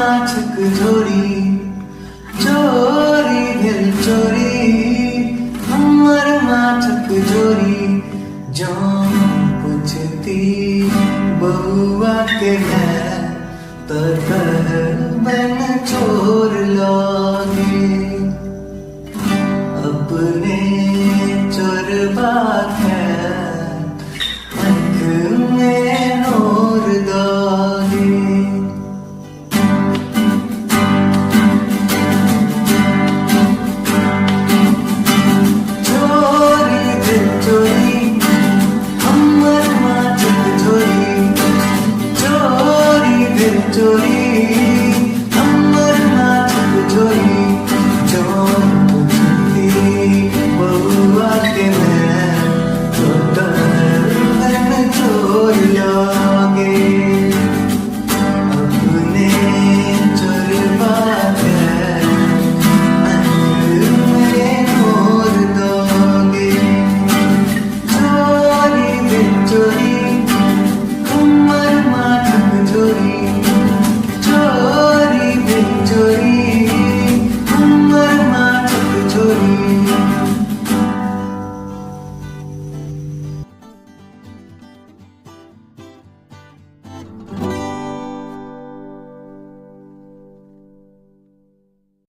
माछक झोरी, चोरी भेल चोरी हमर माछक झोरी। जँ पुछती बौआ के माय तऽ कहबनि चोर लऽ गेल। अपने चोरबा के आँखिमे नोर दऽ गेल। चोरी भेल चोरी हमर माछक झोरी, चोरी भेल चोरी हमर माछक झोरी। जँ पुछती बौआ के माय तऽ कहबनि चोर लऽ गेल। अपने चोरबा के आँखिमे नोर दऽ गेल। चोरी भेल चोरी।